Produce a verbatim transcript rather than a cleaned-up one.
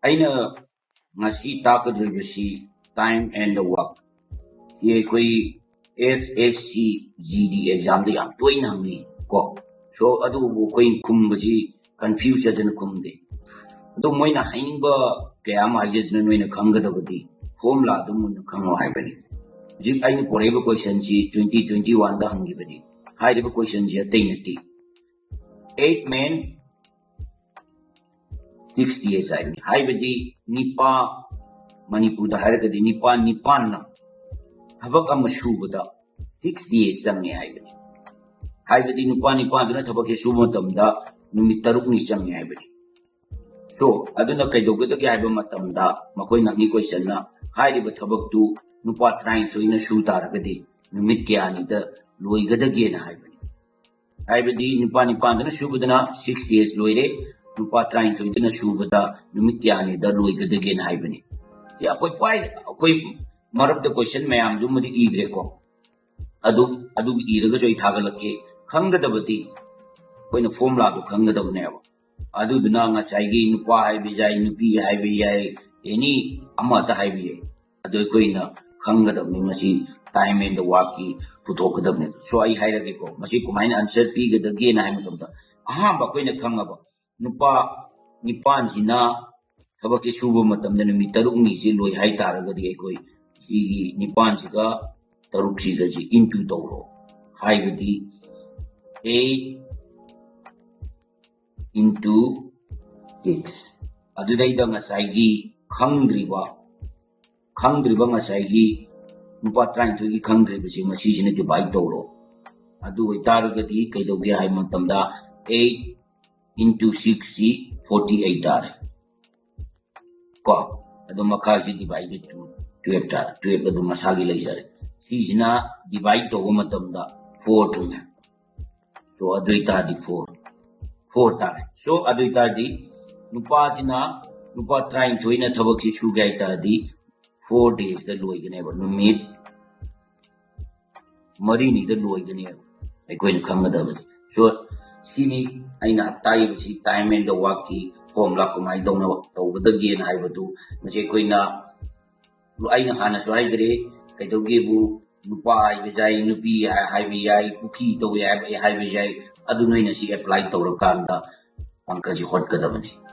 ꯑꯩꯅ ꯉꯁꯤ ꯇꯥꯛꯀꯗꯧꯔꯤꯕꯁꯤ time and the work꯫ ꯁꯤ ꯑꯩꯈꯣꯏ S S C G D examꯗ ꯌꯥꯝ ꯇꯣꯏꯅ ꯍꯪꯉꯤ ꯀꯣ꯫ So ꯑꯗꯨꯕꯨ ꯑꯩꯈꯣꯏ ꯈꯨꯝꯕꯁꯤ confuse ꯆꯠꯇꯅ ꯈꯨꯝꯗꯦ꯫ ꯑꯗꯣ ꯃꯣꯏꯅ ꯍꯥꯏꯅꯤꯡꯕ ꯀꯌꯥ ꯑꯃ ꯍꯥꯏꯖꯗꯅ ꯅꯣꯏꯅ ꯈꯪꯒꯗꯕꯗꯤ formula ꯑꯗꯨ ꯃꯨꯟꯅ ꯈꯪꯉꯣ ꯍꯥꯏꯕꯅꯤ꯫ ꯍꯧꯖꯤꯛ ꯑꯩꯅ ꯄꯣꯔꯛꯏꯕ questionꯁꯤ twenty twenty oneꯗ ꯍꯪꯈꯤꯕꯅꯤ꯫ ꯍꯥꯏꯔꯤꯕ questionꯁꯤ ꯑꯇꯩ ꯅꯠꯇꯦ, eight men six days ꯍꯥꯏꯕꯅꯤ꯫ ꯍꯥꯏꯕꯗꯤ ꯅꯤꯄꯥ, ꯃꯅꯤꯄꯨꯔꯗ ꯍꯥꯏꯔꯒꯗꯤ ꯅꯤꯄꯥ ꯅꯤꯄꯥꯟꯅ ꯊꯕꯛ ꯑꯃ ꯁꯨꯕꯗ six days ꯆꯪꯉꯦ ꯍꯥꯏꯕꯅꯤ꯫ ꯍꯥꯏꯕꯗꯤ ꯅꯨꯄꯥ ꯅꯤꯄꯥꯟꯗꯨꯅ ꯊꯕꯛꯁꯦ ꯁꯨꯕ ꯃꯇꯝꯗ ꯅꯨꯃꯤꯠ ꯇꯔꯨꯛꯅꯤ ꯆꯪꯉꯦ ꯍꯥꯏꯕꯅꯤ꯫ So ꯑꯗꯨꯅ ꯀꯩꯗꯧꯒꯗꯒꯦ ꯍꯥꯏꯕ ꯃꯇꯝꯗ ꯃꯈꯣꯏꯅ ꯍꯪꯉꯤ questionꯅ ꯍꯥꯏꯔꯤꯕ ꯊꯕꯛꯇꯨ ꯅꯨꯄꯥ ꯇꯔꯥꯅꯤꯊꯣꯏꯅ ꯁꯨ ꯇꯥꯔꯒꯗꯤ ꯅꯨꯃꯤꯠ ꯀꯌꯥꯅꯤꯗ ꯂꯣꯏꯒꯗꯒꯦꯅ ꯍꯥꯏꯕꯅꯤ꯫ ꯍꯥꯏꯕꯗꯤ ꯅꯨꯄꯥ ꯅꯤꯄꯥꯟꯗꯨꯅ ꯁꯨꯕꯗꯅ six days ꯂꯣꯏꯔꯦ, ꯅꯨꯄꯥ ꯇꯔꯥꯅꯤꯊꯣꯏꯗꯨꯅ ꯁꯨꯕꯗ ꯅꯨꯃꯤꯠ ꯀꯌꯥꯅꯤꯗ ꯂꯣꯏꯒꯗꯒꯦꯅ ꯍꯥꯏꯕꯅꯤ꯫ ꯁꯤ ꯑꯩꯈꯣꯏ ꯄꯥꯏ ꯑꯩꯈꯣꯏ ꯃꯔꯛꯇ question ꯃꯌꯥꯝꯗꯨꯃꯗꯤ ꯏꯗ꯭ꯔꯦꯀꯣ꯫ ꯑꯗꯨ ꯑꯗꯨ ꯏꯔꯒꯁꯨ ꯑꯩ ꯊꯥꯒꯠꯂꯛꯀꯦ꯫ ꯈꯪꯒꯗꯕꯗꯤ ꯑꯩꯈꯣꯏꯅ formulaꯗꯣ ꯈꯪꯒꯗꯕꯅꯦꯕ꯫ ꯑꯗꯨꯗꯨꯅ ꯉꯁꯥꯏꯒꯤ ꯅꯨꯄꯥ ꯍꯥꯏꯕ ꯌꯥꯏ, ꯅꯨꯄꯤ ꯍꯥꯏꯕ ꯌꯥꯏ, any ꯑꯃꯗ ꯍꯥꯏꯕ ꯌꯥꯏ꯫ ꯑꯗꯨ ꯑꯩꯈꯣꯏꯅ ꯈꯪꯒꯗꯕꯅꯤ ꯃꯁꯤ time and the workꯀꯤ ꯄꯨꯊꯣꯛꯀꯗꯕꯅꯦ꯫ So ꯑꯩ ꯍꯥꯏꯔꯒꯦꯀꯣ, ꯃꯁꯤ ꯀꯃꯥꯏꯅ answer ꯄꯤꯒꯗꯒꯦꯅ ꯍꯥꯏꯕ ꯃꯇꯝꯗ ꯑꯍꯥꯟꯕ ꯑꯩꯈꯣꯏꯅ ꯈꯪꯉꯕ ꯅꯨꯄꯥ ꯅꯤꯄꯥꯟꯁꯤꯅ ꯊꯕꯛꯁꯦ ꯁꯨꯕ ꯃꯇꯝꯗ ꯅꯨꯃꯤꯠ ꯇꯔꯨꯛꯅꯤꯁꯦ ꯂꯣꯏ ꯍꯥꯏ ꯇꯥꯔꯒꯗꯤ ꯑꯩꯈꯣꯏ ꯁꯤꯒꯤ ꯅꯤꯄꯥꯟꯁꯤꯒ ꯇꯔꯨꯛꯁꯤꯒꯁꯤ into ꯇꯧꯔꯣ꯫ ꯍꯥꯏꯕꯗꯤ eight into six꯫ ꯑꯗꯨꯗꯩꯗ ꯉꯁꯥꯏꯒꯤ ꯈꯪꯗ꯭ꯔꯤꯕ ꯈꯪꯗ꯭ꯔꯤꯕ ꯉꯁꯥꯏꯒꯤ ꯅꯨꯄꯥ ꯇꯔꯥꯅꯤꯊꯣꯏꯒꯤ ꯈꯪꯗ꯭ꯔꯤꯕꯁꯤ ꯃꯁꯤꯁꯤꯅ divide ꯇꯧꯔꯣ꯫ ꯑꯗꯨ ꯑꯣꯏꯇꯥꯔꯒꯗꯤ ꯀꯩꯗꯧꯒꯦ ꯍꯥꯏꯕ ꯃꯇꯝꯗ eight into sixꯁꯤ forty eight ꯇꯥꯔꯦ ꯀꯣ꯫ ꯑꯗꯨ ꯃꯈꯥꯁꯤ divide by two, twelve ꯇꯥꯔꯦ꯫ Twelve ꯑꯗꯨ ꯃꯁꯥꯒꯤ ꯂꯩꯖꯔꯦ꯫ ꯁꯤꯁꯤꯅ divide ꯇꯧꯕ ꯃꯇꯝꯗ four ꯊꯨꯡꯉꯦ꯫ So ꯑꯗꯨ ꯑꯣꯏꯇꯥꯔꯗꯤ four, four ꯇꯥꯔꯦ꯫ So ꯑꯗꯨ ꯑꯣꯏꯇꯥꯔꯗꯤ ꯅꯨꯄꯥꯁꯤꯅ ꯅꯨꯄꯥ ꯇꯔꯥꯅꯤꯊꯣꯏꯅ ꯊꯕꯛꯁꯤ ꯁꯨꯒꯦ ꯍꯥꯏꯇꯥꯔꯗꯤ four daysꯇ ꯂꯣꯏꯒꯅꯦꯕ, ꯅꯨꯃꯤꯠ ꯃꯔꯤꯅꯤꯗ ꯂꯣꯏꯒꯅꯦꯕ ꯑꯩꯈꯣꯏꯅ ꯈꯪꯒꯗꯕꯁꯦ꯫ So ꯁꯤꯅꯤ ꯑꯩꯅ ꯇꯥꯛꯏꯕꯁꯤ time and the workꯀꯤ ꯐꯣꯔꯝ ꯐꯤꯜ ꯑꯞ ꯀꯃꯥꯏꯅ ꯇꯧꯅ ꯇꯧꯒꯗꯒꯦꯅ ꯍꯥꯏꯕꯗꯨ ꯃꯁꯤ ꯑꯩꯈꯣꯏꯅ, ꯑꯩꯅ ꯍꯥꯟꯅꯁꯨ ꯍꯥꯏꯖꯔꯦ, ꯀꯩꯗꯧꯒꯦꯕꯨ ꯅꯨꯄꯥ ꯍꯥꯏꯕ ꯌꯥꯏ, ꯅꯨꯄꯤ ꯍꯥꯏ-, ꯍꯥꯏꯕ ꯌꯥꯏ, ꯄꯨꯈ꯭ꯔꯤ ꯇꯧꯕ ꯌꯥꯏ ꯍꯥꯏꯕ ꯌꯥꯏ, ꯑꯗꯨ ꯅꯣꯏꯅ ꯁꯤ ꯑꯦꯄ꯭ꯂꯥꯏ ꯇꯧꯔꯀꯥꯟꯗ ꯑꯪꯀꯁꯤ ꯍꯣꯠꯀꯗꯕꯅꯤ꯫